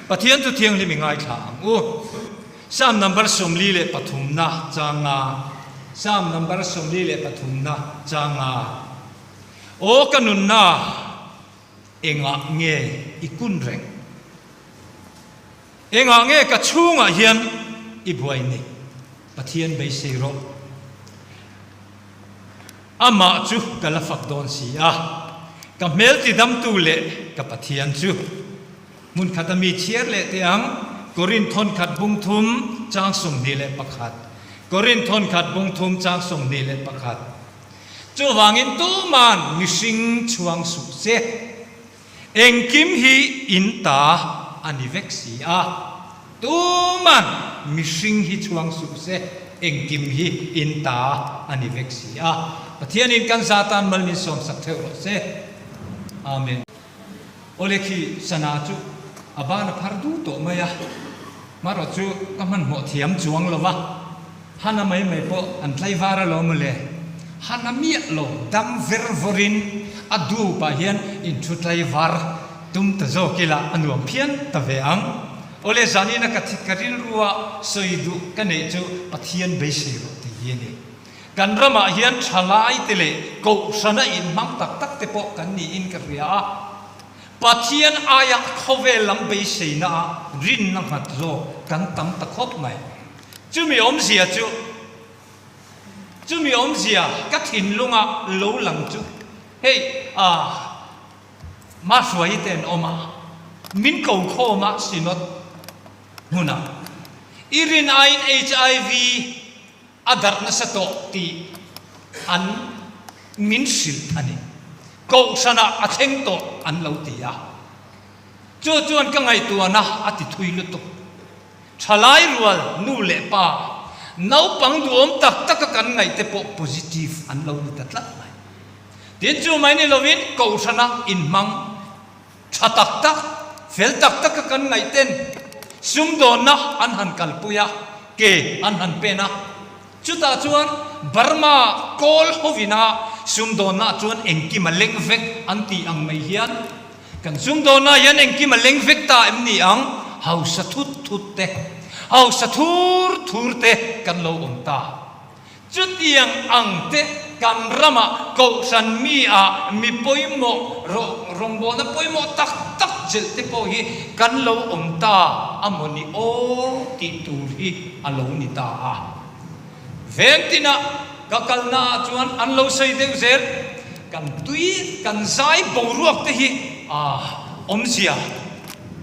Pathian chu thianghlim i ngaithla ang u. Psalm number 43 na changa Psalm number 43 na changa Aw ka nunna engah nge i kun reng? Engah nge ka chhungah hian i buai ni? Pathian beisei rawh. Amah chu ka la fak dawn si a, ka hmel tidamtu leh ka Pathian chu. Hmun khata mi chhiar leh teh ang, Korin thawnkhat bung thum chang 21. Korin thawnkhat bung thum chang 21. Chuvangin tuman mihring chhuang suh se. Engkim hi in ta a ni vek si a, tuman mihring hi chhuang suh se, engkim hi in ta a ni vek si a. Pathianin kan za tan mal min sawmsak theuh rawh se. Amen. Awle khi sana chu a ban a phar du tawh mai a, hmarawh chu ka hmanhmawh thiam chuang lo va. Hana mai mai pawh an tlaivar alawm mawle. Hana miah lo dam ver vawrin a dup ah hian inthu tlaivar tum ta zawk ila a nuam phian ta ve ang. Awle zanin a ka thi ka rilrua sawi duh ka neih chu Pathian beisei rawh tih hi a ni. Kan ramah hian thalai te leh kohhrana inhmang tak tak te pawh kan niin ka hria a. Pathian aia khawvel lam beiseina ah rinna nghat zawk kan tam ta khawp mai. Chumi awmzia chu, chumi awmzia ka thinlunga lo lang chu hei a Mahruaii te an awm a, min ko khawm a Synod hmunah i rin aiin HIV a darh nasa tawh tih an min hrilh a ni. Kohhranah a thleng tawh an lo ti a. Chu chuan ka ngaihtuahna a ti thui lutuk. Thalai rual nu leh pa, naupang duhawm tak taka kan ngaih te pawh positive an lo ni ta tlat mai. Tin chu mai ni lovin kohhrana inhmang tha tak tak, fel tak taka kan ngaih ten sumdawnna an han kalpui a, ke an han pen a. Chutah chuan Burma kawl hovina sumdawnna chuan engkim a leng vek an tih ang mai hian Kan sumdawnah hian engkim a leng vek ta em ni ang? Hausa thut thut te, hausa thur thur te kan lo awm ta. Chutiang ang te kan ramah kohhran mi ah mi pawimawh rawngbawlna pawimawh tak tak chelh te pawh hi kan lo awm ta a maw ni aw tih tur hi a lo ni ta a. Veng tinah ka kalna ah chuan an lo sawi deuh zel. Kan tui, kan zai boruak te hi a awmzia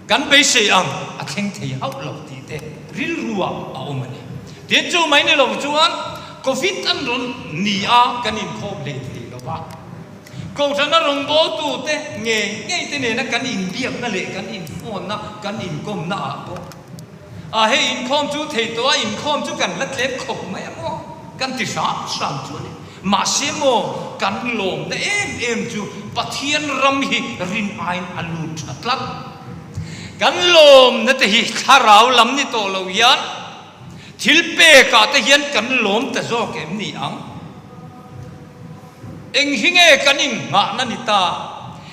kan beisei ang a thleng thei hauh lo tih te rilru ah a awm a ni. Tin chu mai ni lo chuan Covid an rawn ni a kan inkhawm hlei thei lo va. Kohhrana rawngbawltu te ngei ngei te nena kan inbiakna leh kan infawnna, kan inkawmna ah pawh A hei inkhawm chu thei tawh a, inkhawm chu kan la tlem khawp mai a maw? Kan ti hram hram chu a ni. Mahse maw kan lawmna em em chu Pathian ram hi rin aiin a lut tha tlat. Kan lawmna te hi thlarau lam ni tawh lo hian thil pekah te hian kan lawm ta zawk em ni ang? Eng hi nge kan inghahna ni ta?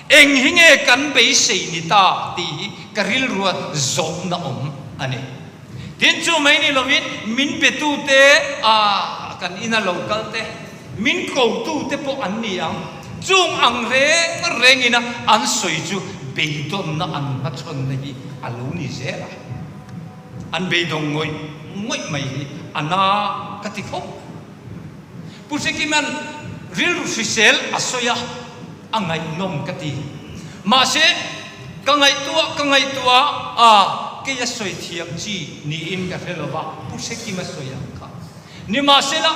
Eng hi nge kan beisei ni ta? tih hi ka rilrua zawhna awm a ni. Tin, chu mai ni lovin min betute a kan ina lo kal te, min kotute pawh an ni ang. Chung ang reng rengina an sawi chu beidawnna an hmachhawnna hi a lo ni zel a. An beidawng ngawih ngawih mai hi a na ka ti khawp. Pu Hrekima'n rilru hrisel a sawi a, a ngaihnawm ka ti. Mahse, ka ngaihtuah ka ngaihtuah a, kei a sawi thiam chi niin ka hre lo va, Pu Hrekima sawi ang kha. Nimahsela,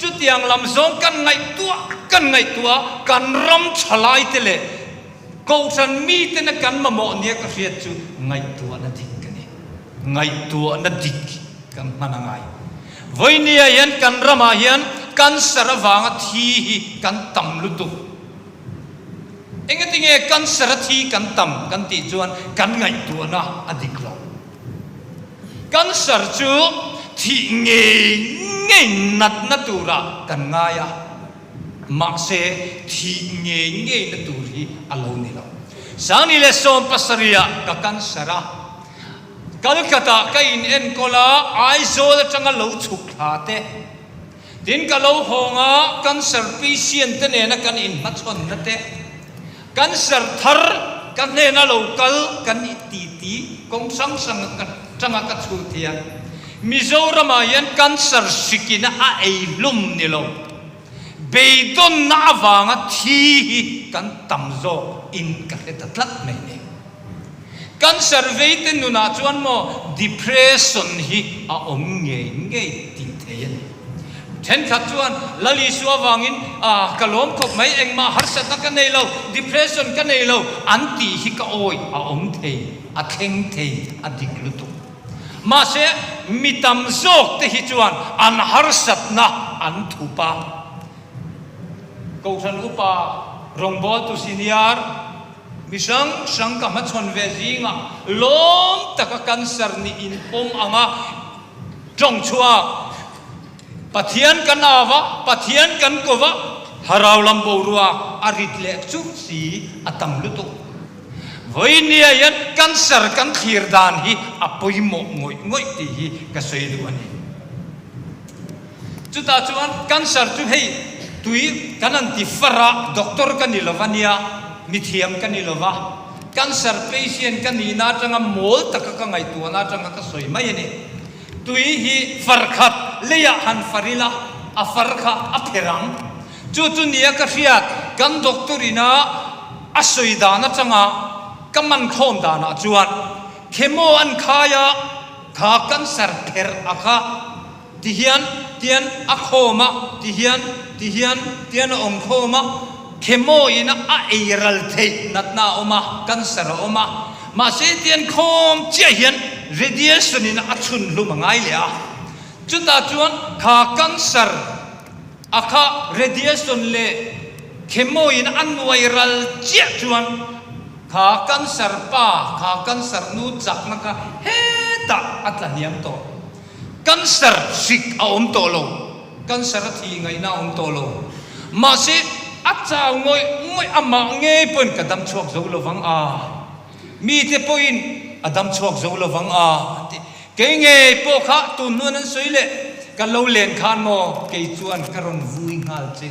chutiang lam zawng kan ngaihtuah kan ngaihtuah a, kan ram thalaite leh Kohhran mitena kan mamawh nia ka hriat chu ngaihtuahna dik ka ni. Ngaihtuahna dik kan hman a ngai. Vawinia hian kan ramah hian cancer avanga thi hi kan tam lutuk. Engatinge cancer a thi kan tam kan tih chuan kan ngaihtuahna a dik lo. Cancer chu thih ngei ngei natna turah kan ngai a. Mahse, thih ngei ngeina tur hi a lo ni lo. Sangni leh 70 ah ka cancer a. Kalkatah ka in enkawl a, Aizawl atanga lo chhuk thla te. Tin ka lo hawng a, cancer patient te nena kan inhmachhawnna te, cancer thar ka hnena lo kal kan titi kawng hrang hrang atanga ka chhut hian Mizoramah hian cancer hrikina a ei hlum ni lo, beidawnna avanga thi hi kan tam zawk in ka hre ta tlat mai ni. Cancer veite nunah chuan maw depression hi a awm ngei ngei tih thei a ni. Thenkhat chuan Lal Isua vangin ah ka lawm khawp mai engmah harsatna ka nei lo, depression ka nei lo an tih hi ka awi a awm thei, a thleng thei, a dik lutuk. Mahse mi tam zawk te hi chuan an harsatna an thup a. Kohhran upa rawngbawltu senior. Mi hrang hrang ka hmachhawn ve zingah lawm taka cancer nih inpawm anga tawng chhuak. Pathian kan au a, Pathian kan ko va, thlarau lam boruak a rit leh churh si a tam lutuk. Vawinia hian cancer kan thlir dan hi a pawimawh ngawih ngawih tih hi ka sawi duh a ni. Chutah chuan cancer chu hei tui kan han ti far a, doctor ka ni lova nia, mithiam ka ni lova, cancer patient ka nihna atanga mawl taka ka ngaihtuahna atanga ka sawi mai a ni. Tui hi far khat leiah han far ila, a far kha a pher ang. Chu chu nia ka hriat, kan doctor ina a sawi dan atanga ka man khawm danah chuan chemo an khai a, kha cancer pherh a kha. Ti hian, tian a khawm a, ti hian, ti hian, tian a awm khawm a, chemo in a ei ral theih natna a awm a, cancer a awm a, mahse tian khawm chiah hian radiation in a chhun hlum a ngai leh a, chutah chuan kha cancer a kha radiation leh chemo in a nuai ral chiah chuan kha cancer pa, kha cancer nu chakna kha hetah a tla hniam tawh. Cancer hrik a awm tawh lo, cancer a thih ngaihna a awm tawh lo. Mahse, a chau ngawih ngawih amah ngei pawhin ka dam chhuak zo lo vang a, mite pawhin a dam chhuak zo lo vang a an ti. Kei ngei pawh kha tun hnuan an sawi leh, ka lo len khan maw kei chuan ka rawn vui nghal che.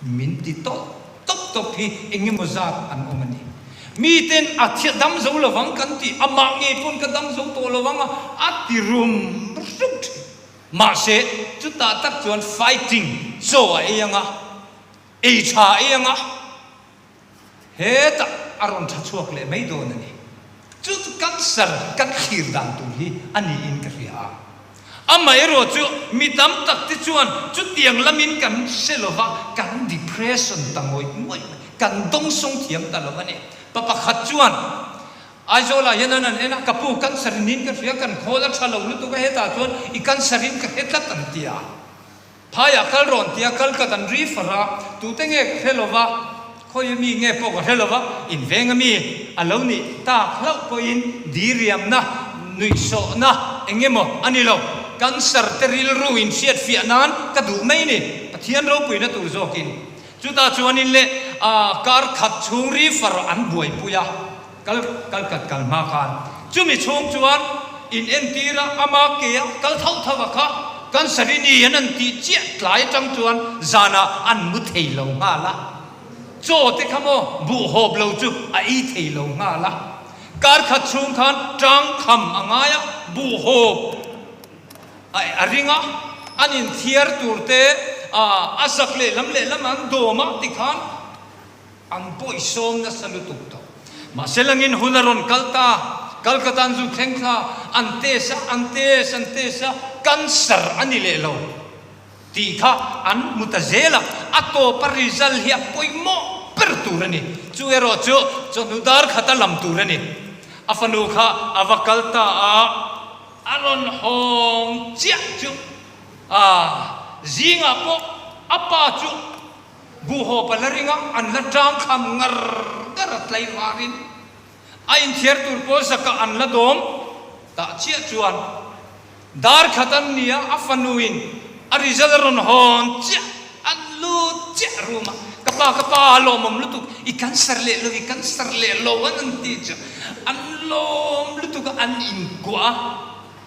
Min ti tawp tawp tawp hi eng emaw zat an awm a ni. Miten a thia dam zo lovang kan tih, amah ngei pawn ka dam zo tawh lovang a, a ti rum rum thin. Mahse, chutah tak chuan fighting chaw a ei ang a, ei tha a ei ang a, Hetah a rawn tha chhuak leh mai dawn a ni. Chu chu cancer kan thlir dan tur hi a niin ka hria a. Amaherawh chu mi tam tak te chuan chutiang lamin kan hre lo va, kan depression ta ngawih ngawih mai, kan dawngsawng thiam ta lo a ni. Pa pakhat chuan Aizawlah hian an han en a, ka pu cancer niin ka hria, kan khawl a tha lo lutuk a, hetah chuan i cancer in ka hre tlat an ti a. Phaiah kal rawn tia kal ka kan ri far a, tute nge ka hre lo va, khawi ami nge pawh ka hre lo va, inveng ami a lo nih tak hlauh pawhin diriamna, nuihsawhna eng emaw a ni lo. Cancer te rilru inhriatfiah nan ka duh mai ni, Pathian ropuina tur zawkin. Chutah chuanin leh kar khat chhung ri far an buaipui a. Kal kal kat kal hma khan chumi chhung chuan in entir a, ama ke a kal tho tho a kha cancer i ni an an tih chiah tlai atang chuan zanah an mu thei lo nghal a, chaw te kha maw buh hawp lo chu a ei thei lo nghal a, kar khat chhung khan tang kham a ngai a, buh hawp a ring a, an inthiar tur te a zak lehlam lehlam an dawm a tikhan. An pawihsawm nasa lutuk tawh. Mahse langin hun a rawn kal ta, Calcutta an zu thleng thla, an test a, an test, an test a, cancer a ni leh lo tih kha an hmu ta zel a, a tawpa result hi a pawimawh ber tur a ni. Chu erawh chu chawhnu dar khata lam tur a ni. A fanu kha a va kal ta a, a rawn hawng chiah chu a zingah pawh a pa chu Buhawp a la ring a, an la tang kham ngar ngar a tlaivarin a inthiar tur pawh zakah an la dawm tah chiah chuan dar khat an ni a, a fanuin a result a rawn hawn chiah, an lut chiah room a, ka pa ka pa a lawmawm lutuk, i cancer leh lo, i cancer leh lo an an ti chu an. lawm lutuk a, an inkuah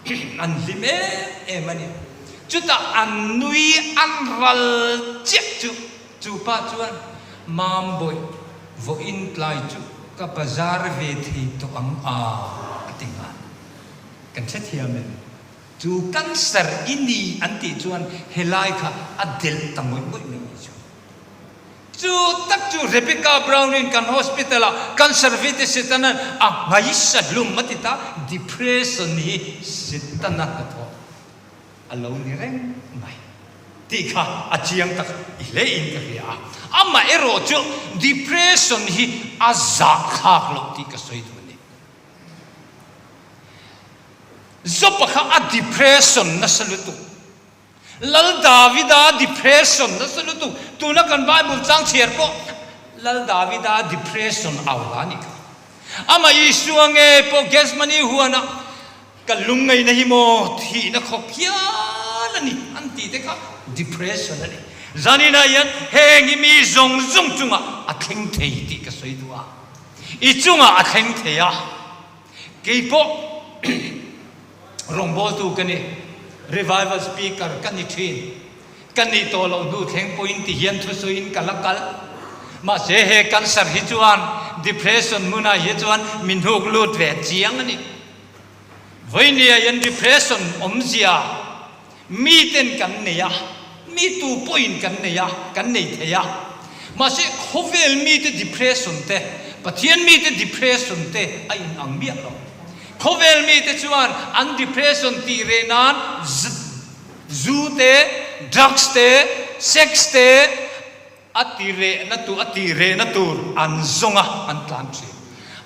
a, an hlim em em a ni. Chutah an nui an ral chiah chu chu pa chuan, Mambawih, vawiin tlai chu ka bazar ve thei tawh ang a, a ti nghal. Kan hrethiam em? Chu cancer i ni an tih chuan helai kha a delh ta ngawih ngawih mai ni chu. Chu tak chu Rebecca Brown-in kan hospital-ah cancer vite Setanan a nghaisa hlum a ti ta, depression hi Setana hnathawh a lo ni reng mai tih kha a chiang tak i hle in ka hria a. Amaherawh chu depression hi a zahthlak loh tih ka sawi duh a ni. Job-a kha a depression nasa lutuk. Lal Davida depression nasa lutuk. Tuna kan Bible chang chhiar pawh Lal Davida depression au la a nih kha. Amah Isua nge pawh Gethsemane huanah ka lungngaihna hi maw thihna khawp hial a ni an tih te kha depression a ni. Zaninah hian heng hi mi zawng zawng chungah a thleng thei tih ka sawi duh a. I chungah a thleng thei a. Kei pawh rawngbawltu ka ni, revival speaker ka ni thin. Ka nih tawh loh hnu thleng pawhin ti hian thusawiin ka la kal. Mahse he cancer hi chuan depression hmunah hi chuan min hnuk lut ve chiang a ni. Vawinia hian depression awmzia Miten kan nei a, mi tu pawhin kan nei a, kan nei thei a. Mahse, khawvel mite depression te, Pathian mite depression te a inang miah lo. Khawvel mite chuan an depression tih reh nan zu te, drugs te, sex te, A ti rehna tur, a tih rehna tur an zawng a, an tlan thin.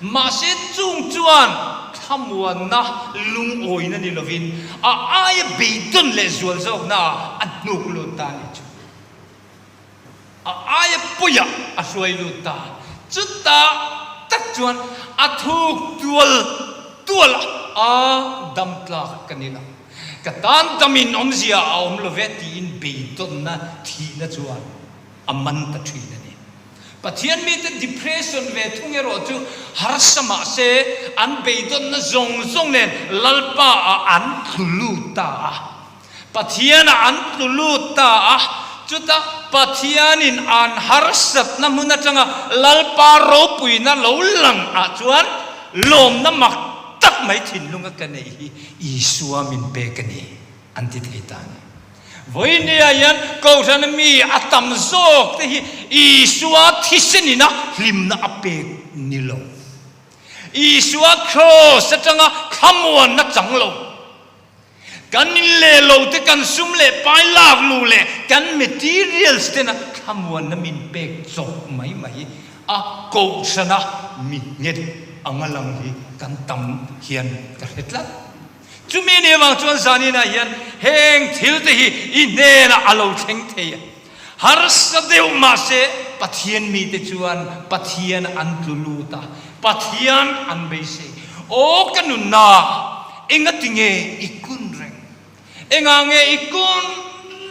Mahse chung chuan thlamuanna lungawina ni lovin a aia beidawn leh zual zawkna ah a hnuk lut ta a nih chu. A aia puiah a hruai lut ta. Chutah tak chuan a thuk tual tual a, a dam tlak ka ni lo. Ka tan damin awmzia a awm lo ve tiin beidawnna thihna chuan a man ta thin a ni. Pathian mite depression ve thung erawh chu harsa mah se an beidawnna zawng zawng nen Lalpa ah an tlu lut ta a. Pathian ah an tlu lut ta a, chuta Pathianin an harsatna hmun atanga Lalpa ropuina lo lang ah chuan lawmna mak tak mai thinlunga ka neih hi Isua min pek a ni, an ti thei ta a ni. Vawinia hian Kohhrana mi a tam zawk te hi Isua thisen ina hlimna a pek ni lo. Isua kraws atanga thlamuanna chang lo. Kan in leh lo te, kan sum leh pai lak lu leh kan materials tena thlamuanna min pek chawp mai mai a Kohhrana mi nghet anga lang hi kan tam hian ka hre tlat. Chumi ni avang chuan zaninah hian heng thil te hi i hnenah a lo thleng thei a. Harsa deuh mahse Pathian mite chuan Pathian an tlu lut a, Pathian an beisei. Aw ka nunna, engatinge i kun reng? Engah nge i kun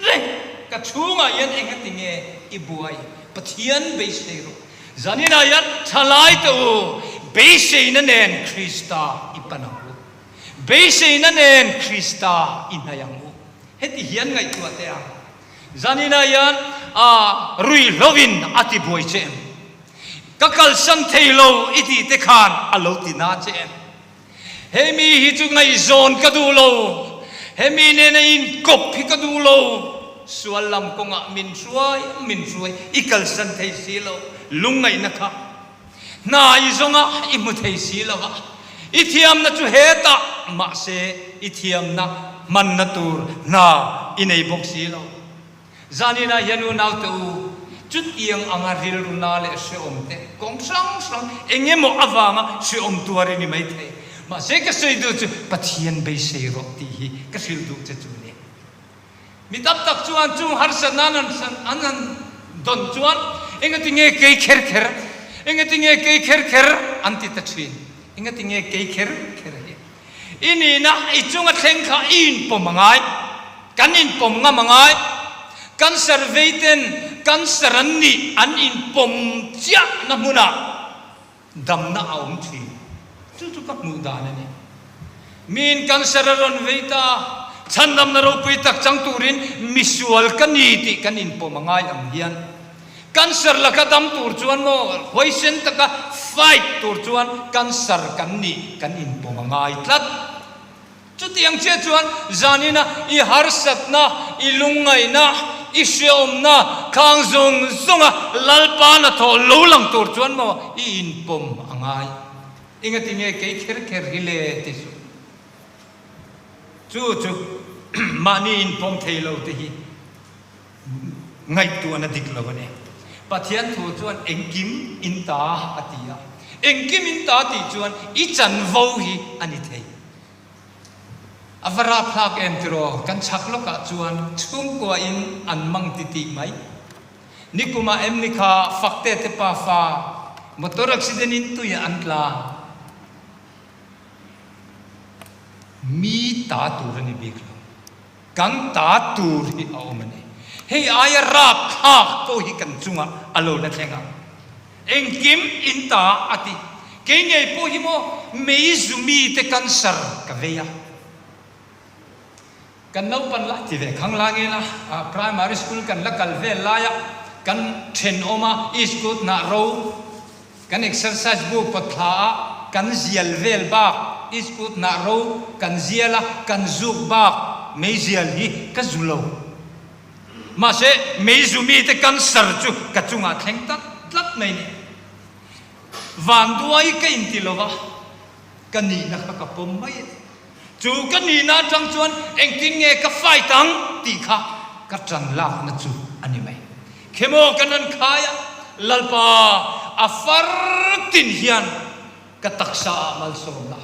reng? Ka chhungah hian engatinge i buai? Pathian beisei rawh. Zaninah hian thalai teh u, beiseina nen Krista i pan ang u. Beiseina nen Krista i hnaih ang u. Heti hian ngaihtuah teh ang. Zaninah hian a ruihhloin a ti buai che em? Ka kalsan thei lo i tih te khan a lo ti na che em? Hemi hi chu ngaihzawn ka duh lo, hemi nena inkawp hi ka duh lo, sual lam kawngah min hruai min hruai i kalsan thei si lo, lungngaihna kha Hna i zawnga i hmu thei si lo a, i thiamna chu hetah mahse i thiamna hmanna tur hna i nei bawk si lo. Zaninah hian unaute u, chutiang anga rilruna leh hrehawm te kawng hrang hrang eng emaw avanga hrehawm tuar i ni maithei. Mahse ka sawi duh chu Pathian beisei rawh tih hi ka hrilh duh che chu a ni. Mi tam tak chuan chung harsatna an an han dawn chuan engatinge kei kher kher, engatinge kei kher kher an ti ta thin. Engatinge kei kher kher hi i nihna i chunga thleng kha i inpawm a ngai, kan inpawm ngam a ngai. Cancer vei ten cancer an nih an inpawm chiahna hmunah damna a awm thin. Chu chu ka hmuh dan a ni. Miin cancer a rawn vei ta, chhandamna ropui tak chang turin misual ka ni tih kan inpawm a ngai ang hian cancer laka dam tur chuan maw huaisen taka fight tur chuan cancer kan nih kan inpawm a ngai tlat. Chutiang chiah chuan zanina i harsatna, i lungngaihna, i hreawmna khang zawng zawnga Lalpa hnathawh lo lang tur chuan maw i inpawm a ngai. Engati nge kei kher kher hi le ti suh. Chu chu mahni inpawm thei lo te hi ngaihtuahna dik lo a ni. Pathian thu chuan engkim in ta a ti a, engkim in ta tih chuan i chanvo hi a ni thei. A va rapthlak em tiraw, kan chhak lawkah chuan chhungkua in an mang ti tih mai. Nikumah em ni kha Fakte te pafa motor accident in tuiah an tla. Mi ta tur a ni bik lo. Kan ta tur hi a awm a ni. Hei aia rapthlak pawh hi kan chungah a lo la thleng ang. Engkim in ta a ti. Kei ngei pawh hi maw mei zu mite cancer ka vei a. Kan naupan lai ti ve khang la ngela primary school kan la kal vel laia kan thenawm a iskut hnah ro kan exercise bu pawtthla a kan zial vel bak iskut hnah ro kan zial a kan zuk bak meizial hi ka zu lo. Mahse meizu mite cancer chu ka chungah thleng tlat tlat mai ni. Vanduai ka inti lova ka nihna kha ka pawm mai a ni. Chu ka nihna atang chuan engtin nge ka fight ang tih kha ka tan lakna chu a ni mai. Khemaw kan han khai a, Lalpa a far tin hian ka taksa ah malsawm la.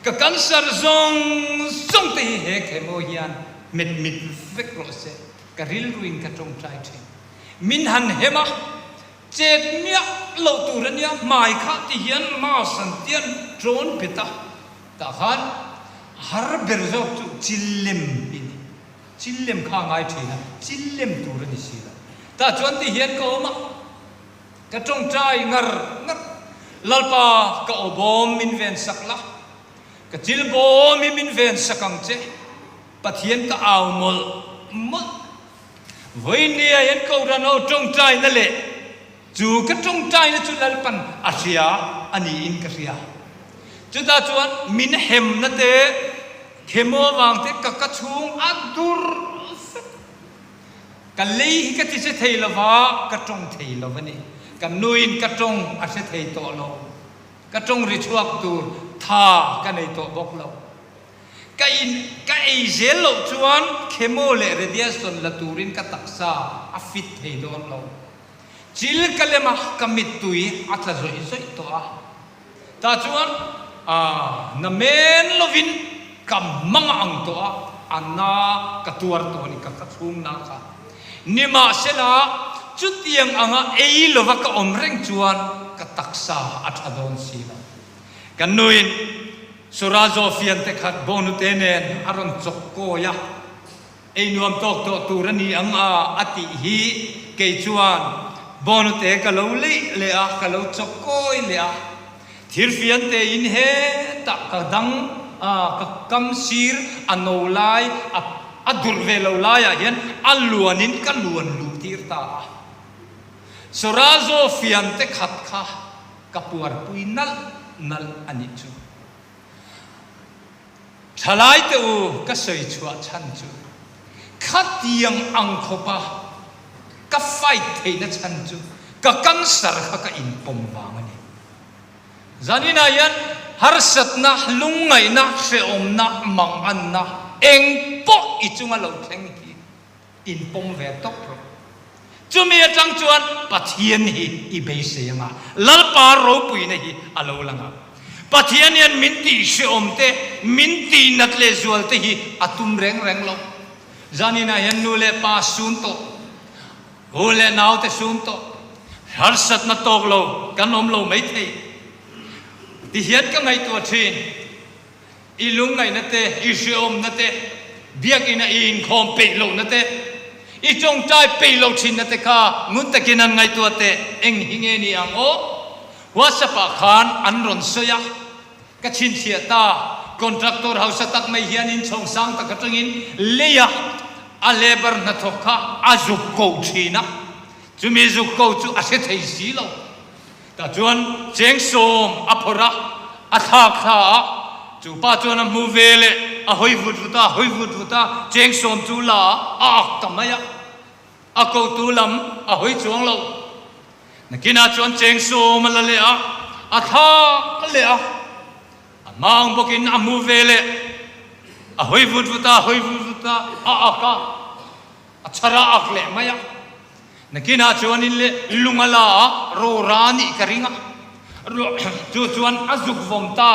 Ka cancer zawng zawng te hi he khemaw hian met mit vek rawh se, ka rilruin ka tawngtai thin. Min han hem a, chet miah loh tur a nia, hmai kha ti hian mask an tian tawn bet a. Tah khan har ber zawk chu chil lem hi ni. Chil lem kha a ngai thin a, chil lem tur a ni si lo. Tah chuan ti hian ka awm a, ka tawngtai ngar ngar. Lalpa ka aw bawm min ven sak la, ka chil bawm hi min ven sak ang che. Pathian ka au mawlh mawlh. Vawinia hian Kohhran ho tawngtaina leh Chu ka tawngtaina chu Lalpan a hria a niin ka hria. Chutah chuan min hemna te, khemaw avang te ka ka chhung a dur vek. Ka lei hi ka ti hre thei lo va, ka tawng thei lo a ni. Ka nuin ka tawng a hre thei tawh lo. Ka tawng ri chhuak tur tha ka nei tawh bawk lo. Ka in ka ei zel loh chuan khemaw leh radiation la turin ka taksa a fit thei dawn lo. Chil ka lem a, ka mittui a tla zawih zawih tawh a. Tah chuan na men lovin ka hmang ang tawh a, a na ka tuar tawh a ni, ka ka chhung na kha. Nimahsela, chutiang anga ei lova ka awm reng chuan ka taksa a tha dawn si lo. Kan nuin Surajo fiante khat Bonute nen a rawn chawk kawi a. Ei nuam tawk tawh tur a ni ang a, a tih hi kei chuan Bonute ka lo leih leh a, ka lo chawk kawi leh a. Thirfian te in hetah ka dang a, ka kam sir a no lai, a a durh ve lo laiah hian a luanin ka luan luh tir ta a. Sawrazo fian te khat kha ka puarpui nalh nalh a nih chu. Thalai te u ka sawi chhuah chhan chu khatiang ang khawpa ka fight theihna chhan chu ka cancer kha ka inpawm vang a ni. Zaninah hian harsatna, lungngaihna, hrehawmna, manganna eng pawh i chunga lo thleng hi Inpawm ve tawp rawh. Chumi atang chuan Pathian hi i beisei anga, Lalpa ropuina hi a lo lang ang. Pathian hian min tih hrehawm te, min tih nat leh zual te hi a tum reng reng lo. Zaninah hian nu leh pa sun tawh, u leh nau te sun tawh, harsatna tawk lo kan awm lo maithei. Tihian ka ngaihtuah thin. I lungngaihna te, i hrehawmna te, biakina i inkhawm peih lohna te, i tawngtai peih loh thinna te kha ngun takin an ngaihtuah teh. Eng hi nge ni ang aw? WhatsApp ah khan an rawn sawi a. Ka chhinchhiah ta, contractor hausa tak mai hian inchhawng sang tak atangin leia a labour hnathawk kha a zuk ko thin a, chumi zuk ko chu a hre thei si lo. Tah chuan cheng sawm a phawrh a, a thlak thla a, chu pa chuan a hmu ve leh a hawi vut vut a, a hawi vut vut a, cheng sawm chu la a ak ta mai a, a kotu lam a hawi chuang lo. Nakinah chuan cheng sawm a la leh a, a thlak leh a, a hmang bawkin a hmu ve leh, a hawi vut vut a, a hawi vut vut a, a ak a, a chhar a ak leh mai a. Nakinah chuanin le lung a la a, rora a nih ka ring a, chu chuan a zuk vawm ta,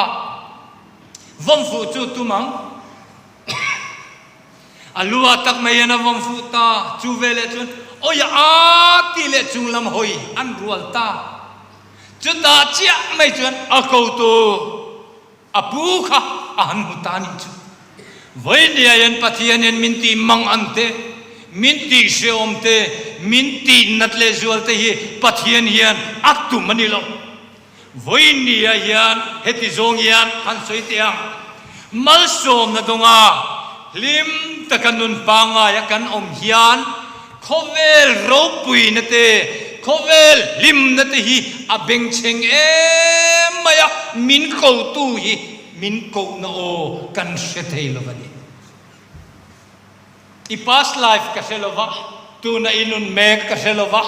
vawm fuh chu tum ang. A lu ah tak mai hian a vawm fuh ta, chu veleh chuan awi a tih leh chung lam hawi an rual ta. Chutah chiah mai chuan a kotu a pu kha a han hmu ta nih chu. Vawinia hian Pathianin min tih mang an te, min tih hrehawm te, min tih nat leh zual te hi Pathian hian a tum a ni lo. Vawinia hian heti zawng hian han sawi teh ang, Malsawmna dawnga hlim taka nun pangngaia kan awm hian khawvel ropuina te, khawvel hlimna te hi a bengchheng em mai a, min kotu hi min kohna aw kan hre thei lo a ni. I past life ka hre lo va, tuna i nun mek ka hre lo va.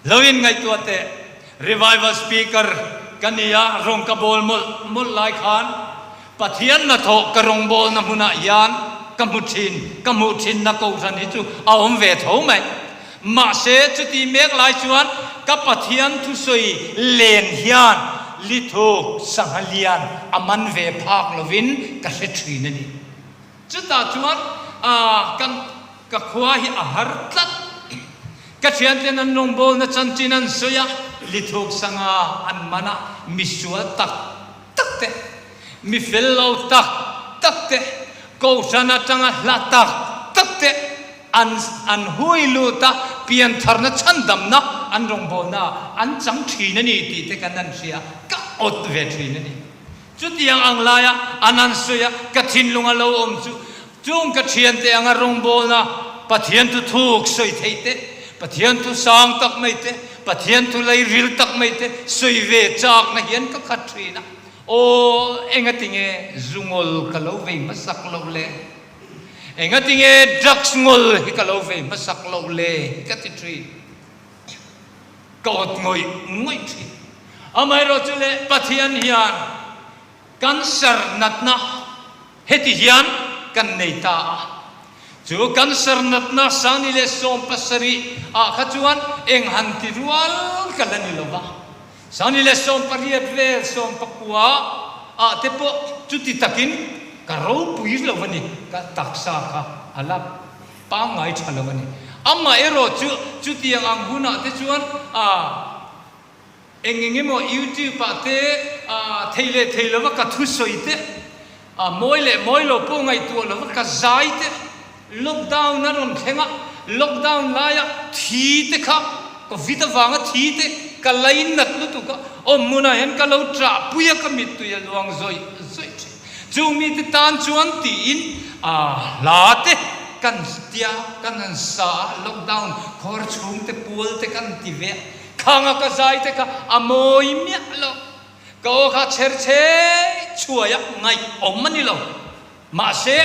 Lo in ngaihtuah teh, Revival Speaker ka ni a, rawng ka bawl mawlh mawlh lai khan Pathian hnathawh ka rawngbawlna hmunah hian ka hmu thin, ka hmuh thinna kohhran hi chu a awm ve tho mai. Mahse, chuti mek lai chuan ka Pathian thusawi len hian lithuk sangha lian a man ve phak lovin ka hre thin a ni. Chutah chuan kan ka khua hi a har tlat. Ka thianten an rawngbawlna chanchin an sawi a, lithuk sanga an man a, misual tak tak te, mi fel lo tak tak te, kohhran atanga hla tak tak te an an hui lut a, piantharna chhandamna an rawngbawlna an chang thin a ni tih te kan han hria, ka awt ve thin a ni. Chutiang ang laia an han sawi a, ka thinlung a lo awm chu, chung ka thiante anga rawngbawlna Pathian thu thuk sawi theih te, Pathian thu sang tak mai te, Pathian thu lei ril tak mai te sawi ve chakna hian ka khat thin a. Aw, engatinge zu ngawl ka lo vei hmasak loh le? Engatinge drugs ngawl hi ka lo vei hmasak loh le? hi ka ti thin. Ka awt ngawih ngawih thin. Amaherawh chu le Pathian hian cancer natna heti hian kan nei ta a. Chu cancer natna sangni leh 70 ah kha chuan eng han ti rual ka la ni lo va. Sangni leh 18 vel 19 ah te pawh chuti takin ka ropui lo a ni, ka taksa kha a la Pangngai tha lo a ni. Amah erawh chu chutiang ang hunah te chuan eng eng emaw YouTube ah te thei leh thei lova ka thusawi te, mawi leh mawi lo pawh ngaihtuah lova ka zai te, lockdown a rawn thleng a, lockdown laia thi te kha Covid avanga thi te ka lainat lutuk a, awm hmunah hian ka lo ṭahpui a, ka mittui a luang zawih zawih ṭhin. Chung mite tan chuan tiin hla te kan tia kan han sa a, lockdown khawr chhung te pual te kan ti ve a, khanga ka zai te kha a mawi miah lo, ka aw kha chher chhe chhuai a ngaihawm a ni lo. Mahse,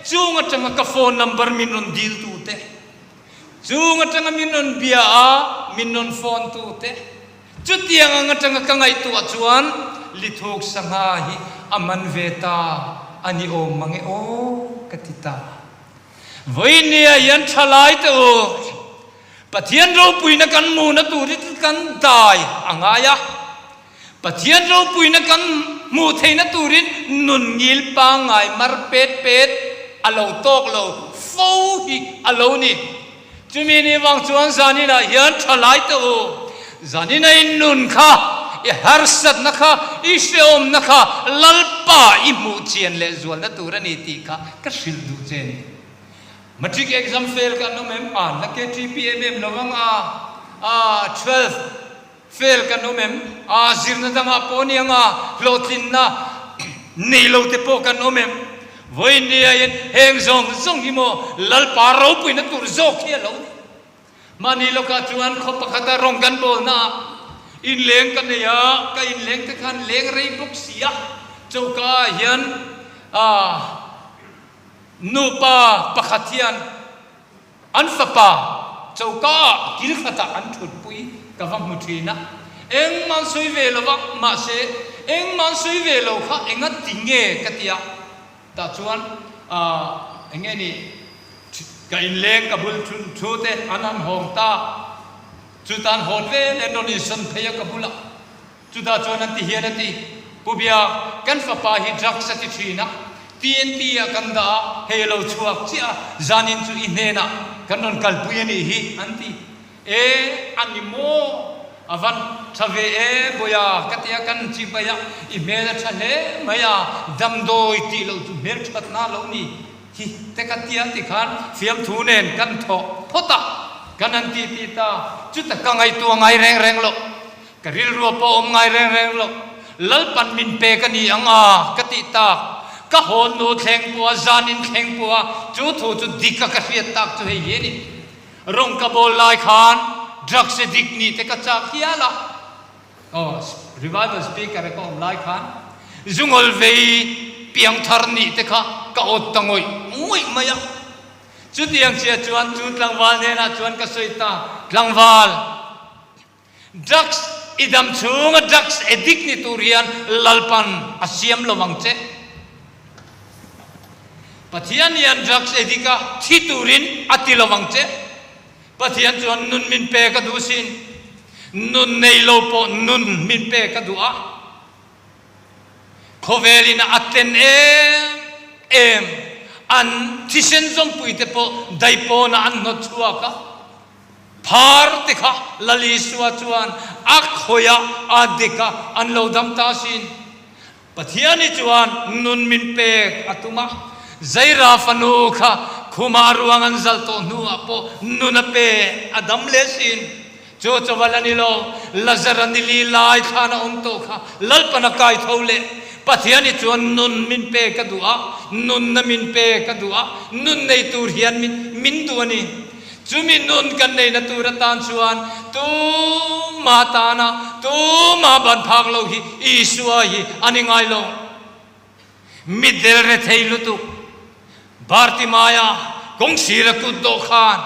chung atanga ka phone number min rawn dil tu te, chung atanga min rawn bia a min rawn phone tu te, Chutiang ang atanga ka ngaihtuah chuan lithuk sangha hi a man ve ta a ni awm mang e aw ka ti ta. Vawinia hian thalai te u, Pathian ropuina kan hmuhna tur hi kan dai a ngai a, Pathian ropuina kan hmuh theihna turin nun ngil pangngai mar pet pet a lo tawk lo fo hi a lo ni. Chumi ni vang chuan zaninah hian thalai teh u, zanina i nun kha, i harsatna kha, i hrehawmna kha Lalpa i hmuh chian leh zualna tur a ni tih kha ka hrilh duh che a ni. Matric exam fail kan awm em? A, la KTP em em lo ang a, a, 12. Fail kan awm em? A zirna dangah pawh aniang a, hlawhtlinna nei lo te pawh kan awm em? Vawiin ni aiin heng zawng zawng hi maw Lalpa ropuina tur zawk hi a lo ni. Mahni lawkah chuan khaw pakhata rawng kan bawlnaah inleng ka nei a, ka inleng te khan leng rei bawk si a, choka ah hian nupa pakhat hian An fapa choka ah kil khatah an thutpui ka va hmu thin a, engmah an sawi ve lo va, mahse engmah an sawi ve lo kha enga ti nge ka ti a, tah chuan aah eng nge ni ka inleng ka bul thu te an han hawng ta, chuta an hawn vel en rawn insawn phei a ka bulah. Chutah chuan an ti hian a ti, Pu Biak, kan fapa hi drugs a ti thin a, TNT ah kan dah a, hei a lo chhuak chiah a, zanin chu i hnenah kan rawn kalpui a nih hi, an ti. E, a ni maw? A van tha ve e, Bawiha, ka ti a, kan chibai a, i hmel a tha hle mai a, damdawi tih loh chu hmel thatna a lo ni hi te ka tia tikhan fiamthu nen kan thawh phawt a, kan han ti ti ta, chuta ka ngaihtuah ngai reng reng loh. Ka rilru a pawh awm ngai reng reng lo. Lalpan min pek a ni ang a, ka tih tak. Ka hawn nu thleng pawh a, zanin thleng pawh a, chu thu chu dik a ka hriat tak chu hei hi a ni. Rawng ka bawl lai khan drugs addict nih te ka chak hial a. Aw, revival speaker a ka awm lai khan zungawl vei piangthar nih te kha ka awt ta ngawih ngawih mai a. Chutiang chiah chuan chu tlangval hnenah chuan ka sawi ta, Tlangval! Drugs i dam chhunga drugs addict ni tur hian Lalpan a siam lo ang che. Pathian hian drugs addict a thi turin a ti lo ang che. Pathian chuan nun min pek a duh sin. Nun nei lo pawh nun min pek a duh a. Khawvelin a ten em em an thisen zawmpui te pawh daipawnah an hnawt chhuak a. Phar te kha Lal Isua chuan a khawih a, a dik a, an lo dam ta asin. Pathiani chuan nun min pek a tum a, Zaira fanu kha khuma a ruang an zalh tawh hnuah pawh nun a pe a dam leh asin. Chu chawval a ni lo, Lazara ni li lai thlan a awm tawh kha Lalpan a kai tho leh. Pathiani chuan nun min pek a duh a, nunna min pek a duh a, nun nei tur hian min min duh a ni. Chumi nun kan neihna tur atan chuan tuma tana tuma ban phak lo hi Isua hi a ni ngai lo. Mitdel rethei lutuk Bartimaia kawngsira kut dawh khan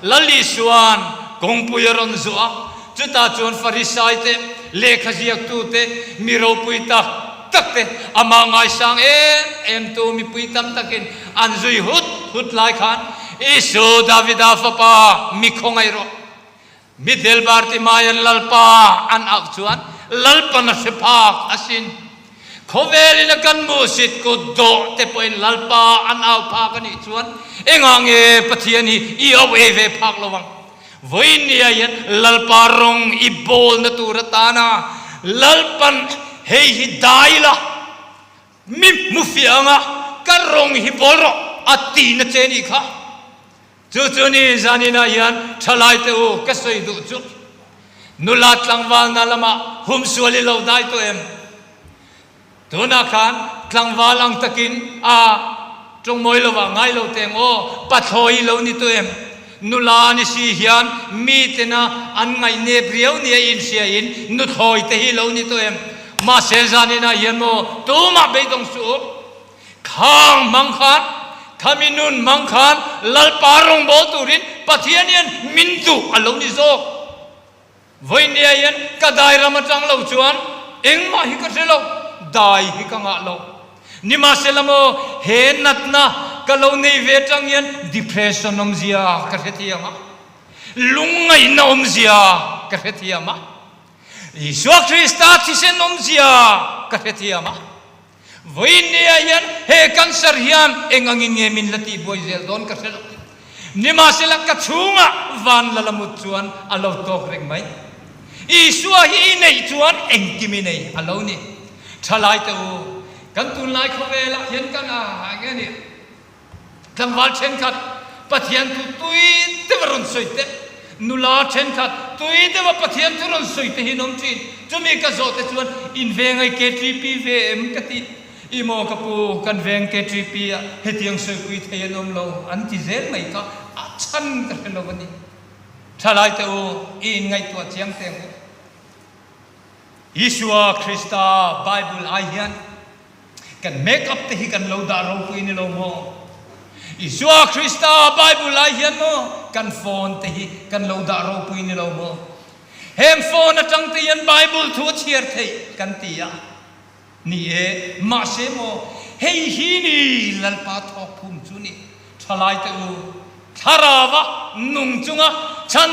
Lal Isua'n kawngpui a rawn zuah a, chutah chuan Farisaite, lehkha ziaktute, mi ropui tak takte amah ngaisang em em tu mipui tam takin An zui hut hut lai khan, Isu, Davida fapa, mi khawngaih rawh. Mitdel Bartimaian Lalpa an auh chuan Lalpan a hre phak asin. Khawvelin a kan muhsit kut dawh te pawhin Lalpa an au phak a nih chuan engah nge Pathian hi i auh ei ve phak lo ang? Vawiin nia hian Lalpa rawng i bawlna tur atana Lalpan hei hi dai la, Mi hmu fiah anga ka rawng hi bawl rawh a ti na che nih kha. Chu chu ni zaninah hian thalai te u ka sawi duh chu. Nula tlangvalna lamah humsual i lo dai tawh em? Tunah khan tlangval ang takin a tawngmawi lovah ngai lo teng aw, pathlawi i lo ni tawh em? Nula ni si hian mi tena an ngaihnep riau nia inhriain nuthlawi te hi lo ni tawh em? Mahse zaninah hian maw tumah beidawng suh u. Khang hmang khan, khami nun hmang khan Lalpa rawngbâwl turin Pathian hian min duh a lo ni zawk. Vawinia hian ka dai ram atang lo chuan engmah hi ka hre lo, dai hi ka ngah lo. Nimahsela maw he natna ka lo nei ve atang hian depression awmzia ka hrethiam a, lungngaihna awmzia ka hrethiam a, Isua Krista thisen awmzia ka hrethiam a. Vawiinnia hian he cancer hian eng angin nge min la tihbuai zel dawn ka hre lo. Nimahsela ka chhungah van la la mut chuan a lo tawk reng mai. Isua hi i neih chuan engkim i nei a lo ni. Thalai te u, kan tunlai khawvelah hian kan a eng nge ni? Tlangval thenkhat Pathian thu tui deuh a rawn sawi teh. Nula thenkhat tui deuha Pathian thu rawn sawi te hi an awm thin. Chumi ka zawh te chuan in veng ai KTP ve em ka ti. I maw ka pu, kan veng KTP ah hetiang sawipui thei an awm lo an ti zel mai kha a chhan ka hre lo a ni. Thalai te u, i inngaihtuah chiang teh ang u. Isua Krista Bible ai hian kan make up te hi kan lo dah ropui ni lo maw? Isua Krista Bible ai hian maw kan phone te hi kan lo dah ropui ni lo maw? Heng phone atang te hian Bible thu a chhiar theih kan ti a. Ni e, mahse maw hei hi ni Lalpa thawk phum chu ni. Thalai te u, thlarava nung chunga chhan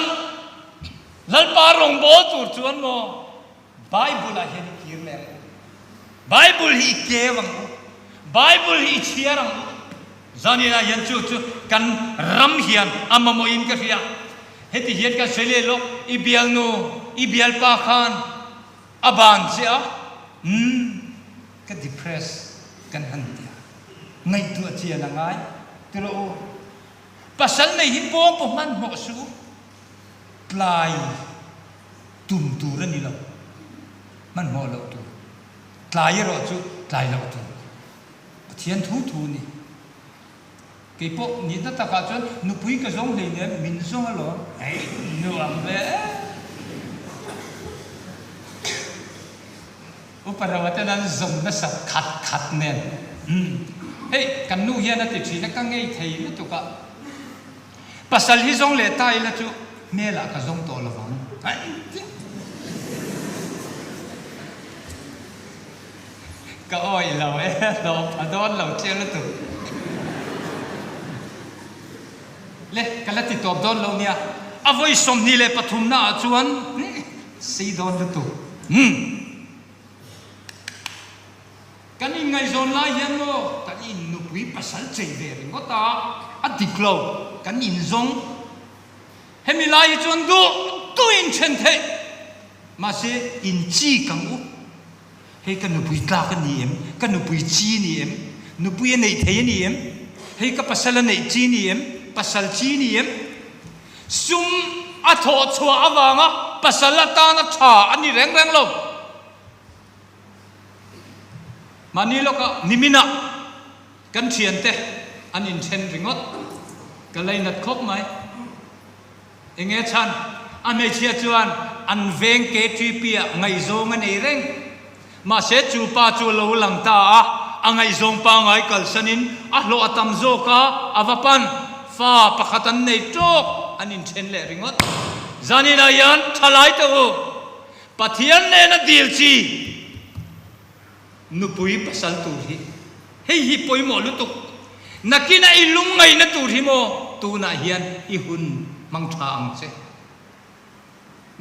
Lalpa rawngbâwl tur chuan maw Bible ah hian i kir leh ang u. Bible hi i keu ang u. Bible hi i chhiar ang u. Zaninah hian chu chu kan ram hian a mamawhin ka hria. Heti hian kan sawi leh lawk, i bialnu, i bialpa khan a ban che a, umm, ka depress kan han ti a. Ngaihtuah chian a ngai ti rawh u. Pasal nei hi pawng pawh hmanhmawh suh u. Tlai tum tur a ni lo, hmanhmawh loh tur. Tlai erawh chu tlai loh tur. Pathian thu thu a ni. Kei pawh nihna takah chuan nupui ka zawng hleinem, min zawng alawm. Hei nuam ve em. Upa Rama ten an zawm nasat khat khat nen. Hei kan nu hian a ti thin a, ka ngei thei lutuk a. Pasal hi zawng leh ta ila chu hmelah ka zawng tawh lovang. Ka awih lo e, hlawh pha dawn lo che lutuk. Le, ka la ti tawp dawn lo nia. A vawi 23 naah chuan sei dawn lutuk. Kan inngaihzawn lai hian maw kan in nupui pasal chei ve ringawt a, a dik lo, kan inzawng. Hemi lai hi chuan duh duh in then theih, mahse in chik ang u. Hei ka nupui tlak a ni em? Ka nupui chi a ni em? Nupui a neih thei a ni em? Hei ka pasal a neih chi a ni em? Pasal chi a ni em? Sum a thawh chhuah avanga pasal atana tha a ni reng reng lo. Mahni lawkah niminah kan thiante an inthen ringawt. Ka lainat khawp mai. Enge chhan? A hmeichhia chuan an veng KTP ah ngaihzawng a nei reng. Mahse chu pa chu a lo lang ta a, a ngaihzawng pangai kalsanin a hlawh a tam zawk a, a va pan. Fa pakhat an nei tawk an inthen leh ringawt. Zaninah hian thalai teh u. Pathian nena dil chi nupui pasal tur hi hei hi pawimawh lutuk. Nakinah i lungngaihna tur hi maw tunah hian i hun hmang tha ang che.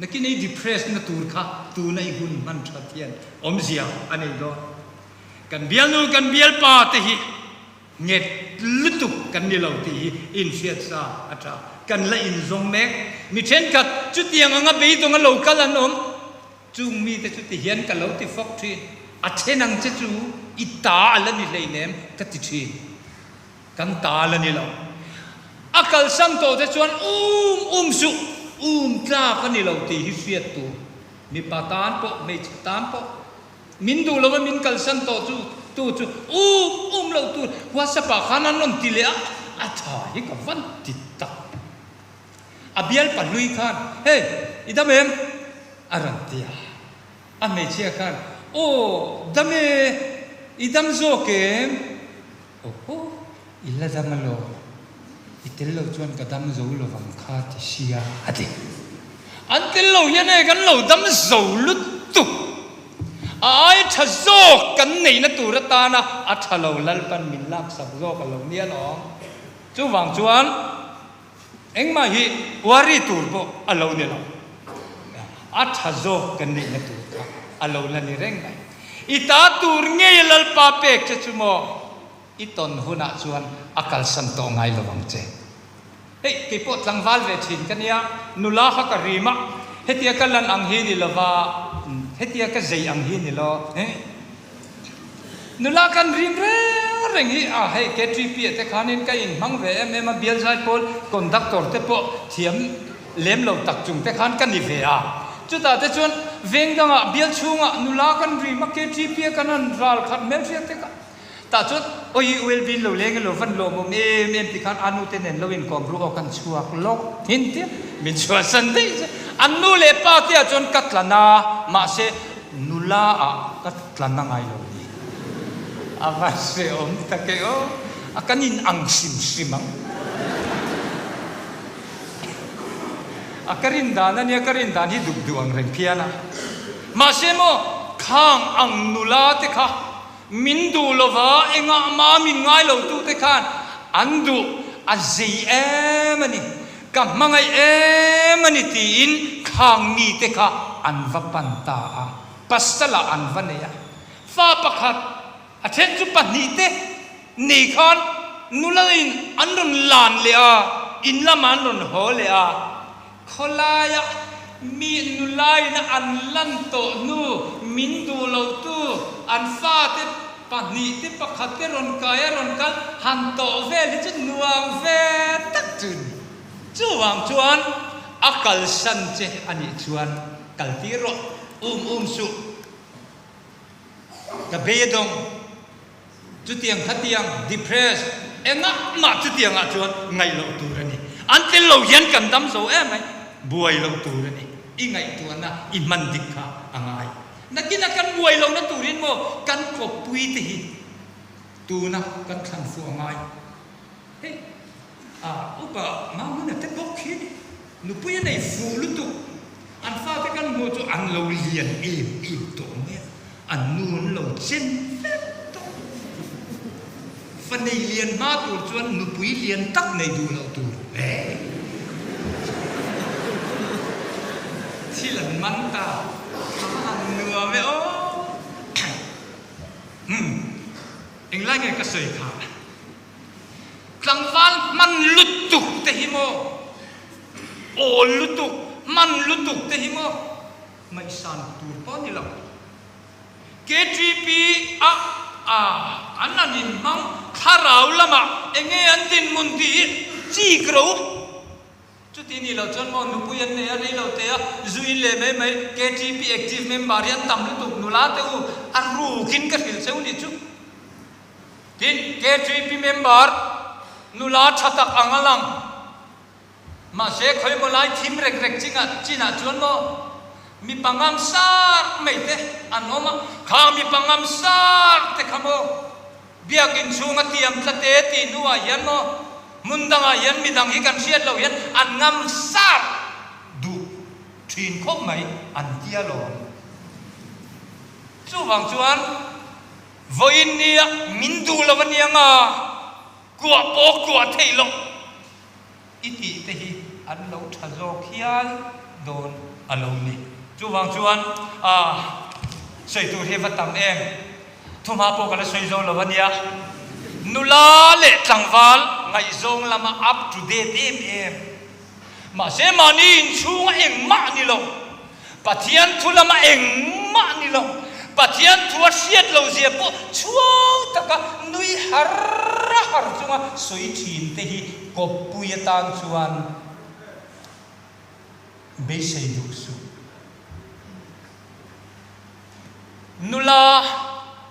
Nakinah i depress na tur kha tuna i hun hman that hian awmzia a nei dawn. Kan bialnu kan bialpa te hi Nget lutuk kan ni lo tih hi inhriat sa a tha. Kan la inzawng mek. Mi thenkhat chutiang anga beidawnga lo kal an awm. Chung mite chu ti hian ka lo ti fawk thin. A then ang che chu i ta a la ni hleinem ka ti thin. Kan ta a la ni lo. A kalsan tawh te chuan um um suh, um tlak a ni lo tih hi hriat tur. Mipa tan pawh, hmeichhe tan pawh. Min duh lova min kalsan tawh chu tu chu um um loh tur WhatsApp ah khan an rawn ti leh a, a tha hi ka van ti tak. A bial pahlui khan hey i dam em? a rawn ti a, a hmeichhia khan aw dam e, i dam zawk em? Awhaw, i la dam alawm. I tel lo chuan ka dam zo lovang kha ti sia a ti. An tel lo hian e kan lo dam zo lutuk. A ai tha zawk kan neihna tur atana a tha lo Lalpan min laksak zawk a lo nia lawm. Chuvang chuan engmah hi worry tur pawh a lo ni lo. A tha zawk kan neihna tur kha a lo la ni reng mai. I ta tur ngei Lalpa pek che chu maw? I tawn hunah chuan a kalsan tawh ngai lo ang che. Hei, kei pawh tlangval ve thin ka nia, nula kha ka rim a, hetia ka lan ang hi ni lova, hetia ka zei ang hi ni lo. Nula kan rim reng reng hi a, hei KTP ah te khanin ka inhmang ve em em a, bial zaipawl conductor te pawh thiam. lem lo tak chung te khan ka ni ve a. Chutah te chuan veng dangah bial chhungah nula kan rim a, KTP a kan han ral khat hmelhriat te kha. Tah chuan awi ULB in lo leng elo van lawmawm em em ti khan a nu te nen lo inkawm ru aw kan chhuak lawk thin tia min chhuahsan daih che. An nu leh pa te ah chuan ka tlan a, mahse nula ah ka tlan a ngai lo ni. A va hrehawm tak e aw, a kan in ang hrim hrim ang. A ka rin dan a nia, ka rin dan hi dup duh ang reng phian a. Mahse maw khang ang nula te kha Min duh lova engah mah min ngai lo tute khan an duh a zei em a ni, ka hmangaih em a ni tiin khang mite kha an va pan ta a, pasalah an va nei a. Fa pakhat, a then chu pahnihte nei khan nula in an rawn lan leh a, in lamah an rawn haw leh a. Khawlaia mi nulaina an lan tawh hnu min duh lotu an fate pahnihte pakhatte rawn kai a rawn kal han tawh vel hi chu nuam ve tak chu a ni. Chuvang chuan a kalsan che a nih chuan kaltir rawh, um um suh. Ka bei a dawng. Chutiang khatiang depress engah mah chutiangah chuan ngaih loh tur a ni. An tel lo hian kan dam zo em mai, buai loh tur a ni. I ngaihtuahna i hman dik kha a ngai. Nakina kan buai lohna turin maw kan kawppui te hi tuna kan thlan fuh a ngai. Hei a upa Mahmuna te bawk hi nupui a nei fuh lutuk. An fate kan hmuh chu an lo lian em em tawh mai a. An nu an lo chen vek tawh. Fa nei lian hma tur chuan nupui lian tak nei duh loh tur. Thil an man ta. A va han nuam e aw. Umm englai nge ka sawi kha. Tlangval hman lutuk te hi maw? Awl lutuk, hman lutuk te hi maw? Ngaihsan tur pawh ni lo. KTP a a an an inhmang thlarau lamah enge an dinhmun tih hi chik ro. Chuti ni lo chuan maw nupui an nei a rei lo te a, zu in leh mai mai KTP active member hi an tam lutuk nula te u a rukin ka hrilh cheu ni chu. Tin, KTP member nula tha tak ang a lang. Mahse, khawimaw lai thim rek rek chingah chinah chuan maw mipa ngam sar mai te an awm a, khang mipa ngam sar te kha maw biakin chhunga tiam tlate tih hnuah hian maw hmun dangah hian midang hi kan hriat loh hian an ngam sar duh thin khawp mai an tia lawm. Chuvang chuan vawiin nia min duh lo aniang a, kuah pawh kuah theih loh. I tih te hi an lo tha zawk hial dawn a lo ni. Chuvang chuan a sawi tur hi va tam em? Thumha pawh ka la sawi zo lo a nia. Nula leh tlangval ngaihzawng lama up to date em em. Mahse mahni inchhunga engmah ni lo. Pathian thu lama engmah ni lo, Pathian thu a hriat lo zia pawh chhuang taka nui har a har chunga sawi thin te hi kawppui atan chuan beisei duh suh. Nula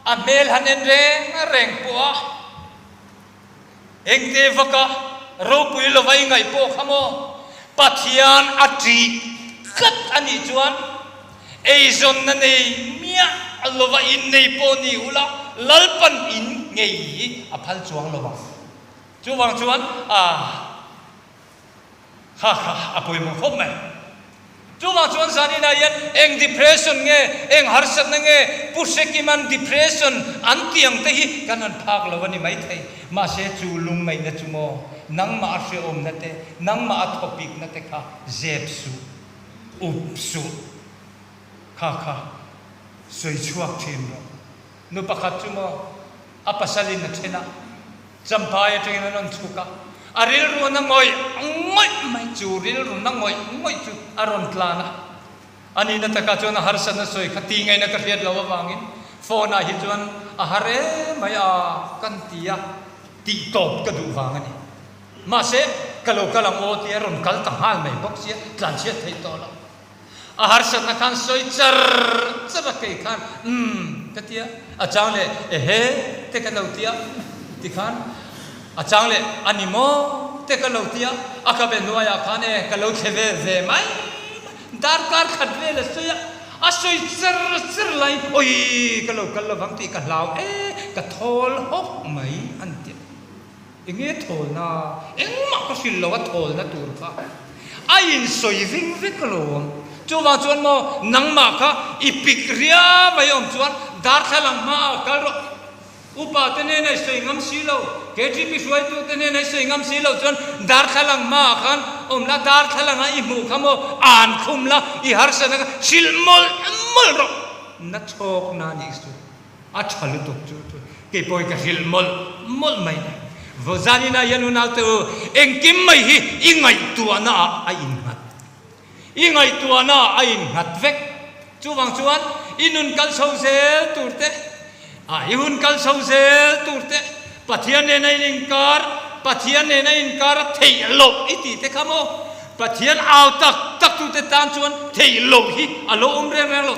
a hmel han en reng reng pawh a. Engte vaka ropui lova i ngaih pawh kha maw? Pathian a ṭih tlat a nih chuan eizawnna nei miah lova innei pawh ni ula Lalpan in ngei hi a phal chuang lo ang. Chuvang chuan a. Kha kha a pawimawh khawp mai. Chuvang chuan zaninah hian eng depression nge, eng harsatna nge, Pu Hrekiman depression an tih ang te hi kan han phak lo a ni maithei. Mahse chu lungngaihna chu maw, nangmah a hrehawmna te, nangmah a thawpikna te kha zep suh, up suh. Kha kha sawi chhuak thin rawh. Nu pakhat chu maw a pasalin a then a, Champhai atangin an rawn chhuk a, a rilru na ngawih ngawih mai chu rilru na ngawih ngawih chu a rawn tlan a. A nihna takah chuan a harsatna sawi kha ti ngaihna ka hriat loh avangin phone ah hi chuan a har em mai a kan ti a, tih tawp ka duh vang a ni. Mahse. Ka lo kal ang aw tia rawn kal ta nghal mai bawk sia, tlanchhiat theih tawh lo. A harsatna khan sawi char char a kei khan umm ka tia, a chang leh ehe te ka lo tia tikhan a chang leh a ni maw te ka lo tia, a ka be hnuaiah khan e ka lo thle ve ve mai mai, darkar khat vel a sawi a, a sawi char char laiin awii ka lo kal lovang tih ka hlau e ka thawl hawk mai a ni tia. Enge thawlna? Engmah ka hrilh lo a thawlna tur kha a insawi ving vek alawm. Chuvang chuan maw nangmah kha i pik riau mai awm chuan darthlalang hmaah kal rawh. Upa te hnena i sawi ngam si lo, KTP hruaitu te hnena i sawi ngam si lo chuan darthlalang hmaah khan awm la, darthlalanga i hmuh kha maw an khum la, i harsatna kha hrilh mawlh mawlh rawh. Na chhawkna nih chu. A tha lutuk chu chu kei pawhin ka hrilh mawlh mawlh mai ni. Vawzanina hian unaute u, engkim mai hi i ngaihtuahna ah a innghat. I ngaihtuahna ah a innghat vek. Chuvang chuan i nun kal chho zel tur te, ah i hun kal chho zel tur te, Pathian nena in inkar, Pathian nena inkar a theih loh i tih te kha maw? Pathian au tak tak tute tan chuan theih loh hi a lo awm reng reng lo.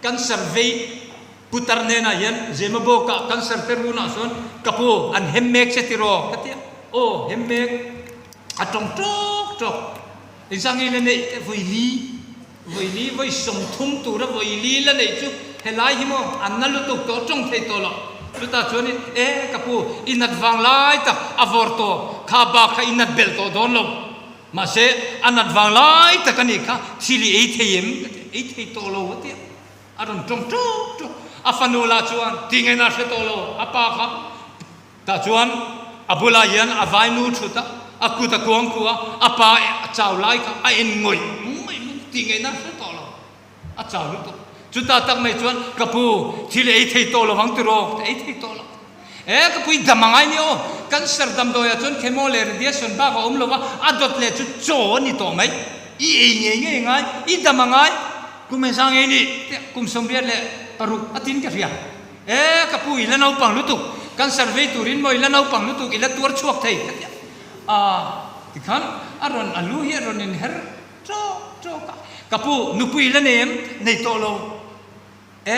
Cancer vei Putar hnenah hian Zemabawkah cancer te runah sawn ka pu an hem mek che tiraw ka ti a, aw hem mek a tawng tawk tawk engzah nge la neih te vawi li vawi li vawi 30 tura vawi li la neih chu helai hi maw an na lutuk tawh tawng thei tawh lo chutah chuanin e ka pu i nat vang lai tak a vawr tawh kha bak kha i nat belh tawh dawn lo mahse a nat vang lai tak a nih kha thil i ei thei em ka ti a ei thei tawh lo a ti a. A rawn tawng ṭuk ṭuk. A fanu lah chuan tingaina a hre tawh lo, a pa kha tah chuan a bulah hian a vainu ṭhut a, a kut a kuang kuah a, a pa a chau lai kha a en ngawih ngawih mai, tingaina a hre tawh lo, a chau lutuk. Chutah tak mai chuan, Ka pu, thil ei thei tawh lo vang tiraw? Ka ei thei tawh lo. E, ka pu i dam a ngai nia aw, cancer damdawiah chuan chemo leh radiation bak a awm lo va, a dawt leh chu chaw a ni tawh mai. I ei ngei ngei ngai, i dam a ngai. Kum engzah ngei nih? Tiah kum 86 a tin ka hria. E, ka pu i la naupang lutuk, cancer vei turin maw i la naupang lutuk, i la tuar chhuak thei ka ti a. Aa, tikhan a rawn a lu hi a rawn inher ṭawk ṭawk a. Ka pu, nupui i la nei em? Nei tawh lo. E,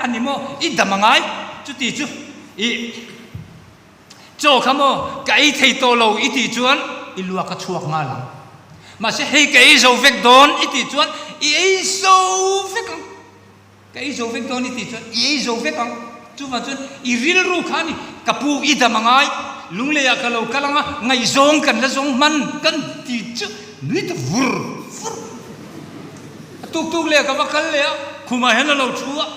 a ni maw? I dam a ngai? Chuti chu i chaw kha maw ka ei thei tawh lo i tih chuan i luak a chhuak nghal ang. Mahse hei ka ei zo vek dawn i tih chuan i ei zo vek ang. Ka ei zo vek dawn i tih chuan i ei zo vek ang. Chuvang chuan i rilru kha a ni, ka pu i dam a ngai, lungleiah ka lo kal ang a, ngaihzawng kan la zawng hman kan ti chu nui ta vur vur. A tuk tuk leh ka va kal leh a, khumah hian a lo thu a,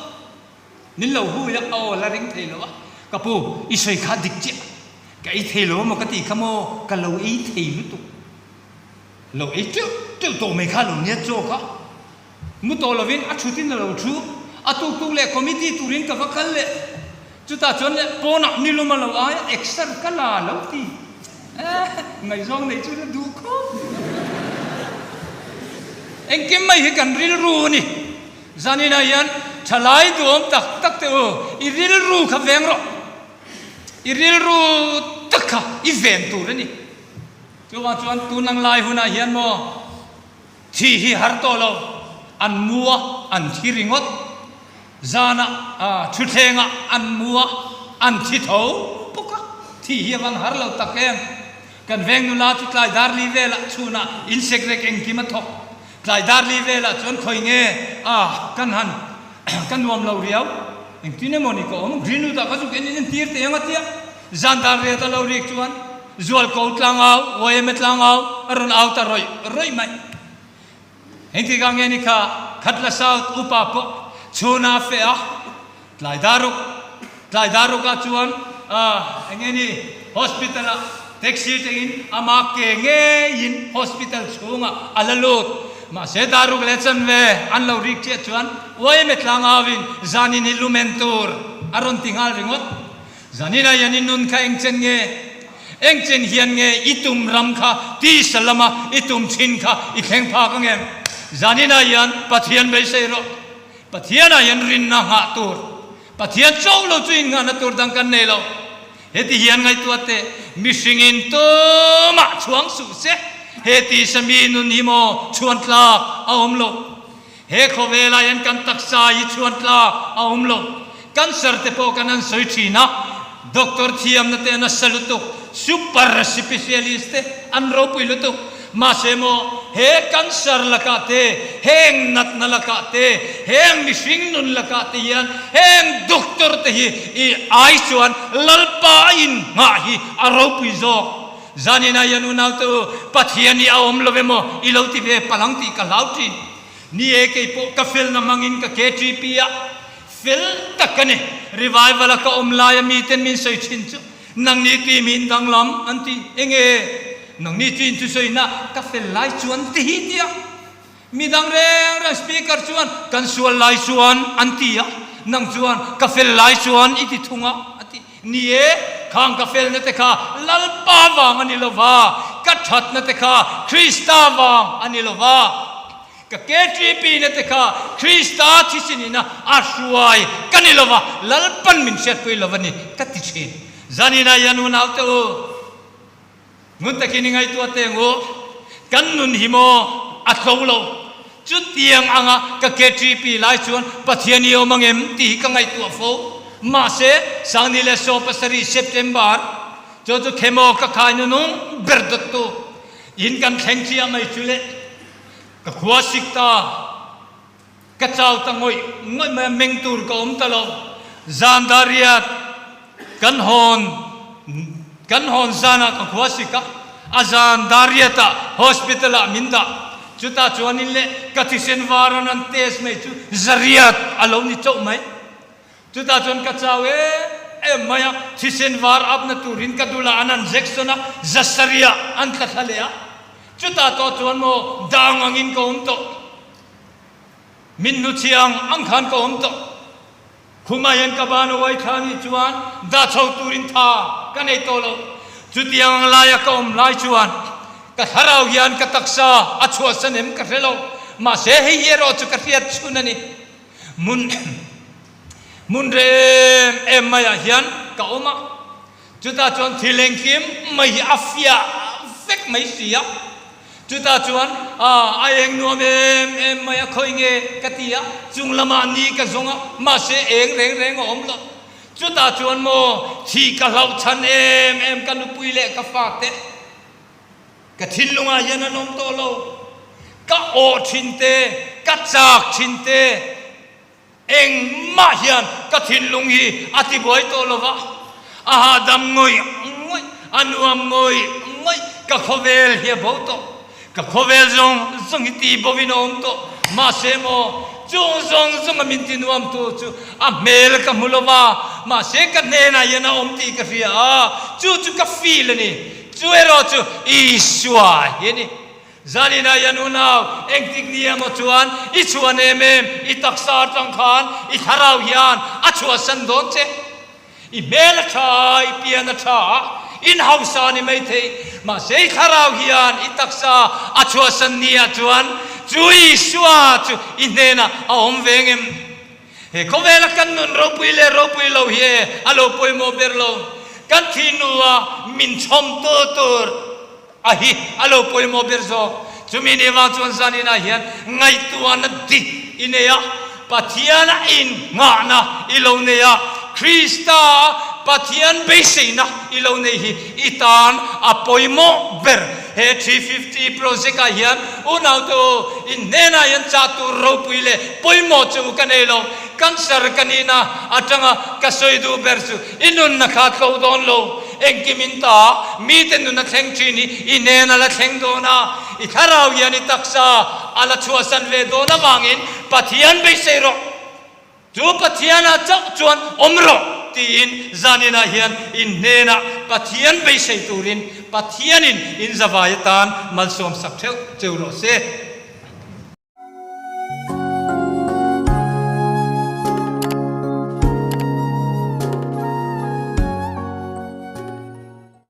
min lo hui a, a aw la ring thei lo a, ka pu i sawi kha dik chiah, ka ei thei lo amaw ka tih kha maw, ka lo ei thei lutuk, lo ei teuh teuh tawh mai kha lo nia chaw kha. Mu tawh lovin a thutin a lo thu. A tuk tuk leh committee turin ka va kal leh. Chutah chuan leh pawnah nilum a lo ai a, exer ka la lo ti. Eh, ngaihzawng neih chu la duh khawp. Engkim mai hi kan rilru a ni. Zaninah hian thalai duhawm tak tak teh u, i rilru kha veng rawh. I rilru tak kha i ven tur a ni. Chuvang chuan tun ang lai hunah hian maw, Thi hi har tawh lo, an mu a, an thi ringawt. Zanah thutthlengah an mu a, an thi tho bawk a. Thi hi a van har lo tak em. Kan veng nula chu tlai dar li velah chhunah insekrek engkim a thawk. Tlai dar li velah chuan khawi nge a kan han ka nuam lo riau. Engtin emaw ni ka awm, Greenwood ah ka zuk en in entir teh ang a tia. Zan dar riat a lo rik chuan Zualko tlangau, YMA tlangau a rawn au ta rawih rawih mai. Engtik ah nge ni kha Khatla South upa pawh chhuna a feh a, tlai daruk, tlai daruk ah chuan eng nge ni hospital ah taxi tengin ama ke ngeiin hospital chhungah a la lut. Mahse daruk leh chanve an lo rik chiah chuan YMA tlangau in zanin hi lumen tur a rawn ti nghal ringawt. Zanina hian i nun kha engchen nge? Engchen hian nge i tum ram kha tisa lama i tum thin kha i thleng phak ang em? Zanina hian Pathian beisei rawh. Pathianah hian rinna nghah tur. Pathian chauh lo chu innghahna tur dang kan nei lo. Heti hian ngaihtuah teh. Mihringin tumah chhuang suh se, he tisa mi nun hi maw chhuan tlak a awm lo. He khawvelah hian kan taksa hi chhuan tlak a awm lo. Cancer te pawh kan han sawi thin a, doctor thiamna te nasa lutuk, super specialist te an ropui lutuk. Mahse maw, he cancer lakah te, heng natna lakah te, heng mihring nun lakah te hian heng doctor te hi i ai chuan Lalpa in nghah hi a ropui zawk. Zanin ah hian unaute u, Pathian hi a awm lo emaw i lo ti ve palh ang tih ka hlau thin. Ni e, kei pawh ka felna hmangin ka KTP a fel tak a ni. Revival a ka awm laia miten min sawi thin chu, Nangni ti min danglam an ti. Enge nangni chu in thusawi na ka fel lai chuan ti hi tia. Midang reng reng speaker chuan kan sual lai chuan an ti a, nang chuan ka fel lai chuan i ti thung a, a ti. Ni e, khang ka felna te kha Lalpa vang a ni lo va, ka thatna te kha Krista vang a ni lo va, ka KTP na te kha Krista thisin ina a hruai ka ni lo va, Lalpan min hriatpui lo va ni ka ti thin. Zanin ah hian unaute u, Ngun takin i ngaihtuah teng u, kan nun hi maw a tlo lo. Chutiang anga ka KTP lai chuan Pathian i awm angem tih hi ka ngaihtuah fo. Mahse, Sangni leh 70 September chu chu khemaw ka khai nunung ber dawttu in kan thleng chiah mai chu le. Ka khua sik ta. Ka chau ta ngawih ngawih mai a, meng tur ka awm ta lo. Zan dar riat kan hawn kan hawn zanah ka khua sik a, a zan dar riatah hospital ah min dah. Chutah chuanin leh ka thisen var an an test mai chu zariat a lo ni chauh mai. Chutah chuan ka chau em em mai a, thisen var up na turin ka dulah an an jection a, zasariah an tla thla leh a. Chutah tawh chuan maw dang angin ka awm tawh. Min hnuchhiah ang ang khan ka awm tawh. Khumah hian ka ban a uai thla nih chuan dah chho turin tha ka nei tawh lo. Chutiang ang laia ka awm lai chuan ka thlarau hian ka taksa a chhuahsan em ka hre lo. Mahse hei hi erawh chu ka hriat chhun a ni. Hmun hmun rem em maiah hian ka awm a. Chutah chuan thil engkim mai hi a fiah vek mai si a. Chutah chuan, A, a eng nuam em em mai a, khawi nge? ka ti a, chung lamah ni ka zawng a, mahse eng reng reng a awm lo. Chutah chuan maw, thih ka hlauh chhan em em ka nupui leh ka fate, ka thinlungah hian an awm tawh lo. Ka awh thin te, ka chak thin te, Engmah hian ka thinlung hi a tibuai tawh lo va, a hahdam ngawih ngawih, a nuam ngawih ngawih, ka khawvel hi a bo tawh. Ka khawvel zawng zawng hi tihbovin a awm tawh. Mahse maw, chung zawng zawnga min tinuamtu chu a hmel ka hmu lo va, mahse ka hnenah hian a awm tih ka hria a, chu chu ka feel a ni. Chu erawh chu Isua hi a ni. Zanin ah hian unau, engtik ni emaw chuan i chhuan em em, i taksa atang khan i thlarau hian a chhuahsan dawn che. I hmel a tha a, i pian a tha a, in hausa a ni maithei. Mahse i thlarau hian i taksa a chhuahsan ni ah chuan chu Isua chu i hnenah a awm ve ngem. He khawvela kan nun ropui leh ropui lo hi e a lo pawimawh ber lo. Kan thihnu-a min chhawmtu tur A hi a lo pawimawh ber zawk. Chumi ni vang chuan zaninah hian ngaihtuahna dik i nei a, Pathiana innghahna i lo nei a, Krista Pathian beiseina i lo nei hi i tan a pawimawh ber. He 350 project ah hian unaute u, in hnenah hian chah tur ropui leh pawimawh chu ka nei lo. Cancer ka nihna atanga ka sawi duh ber chu I nunna kha tlo dawn lo, engkim in ta, mite nun a thleng thin hi i nen a la thleng dawn a, i thlarau hian i taksa a la chhuahsan ve dawn avangin Pathian beisei rawh, chu Pathianah chauh chuan awm rawh tiin zaninah hian in hnenah Pathian beisei turin Pathianin in zavai atan malsawm sak theuh cheu rawh se.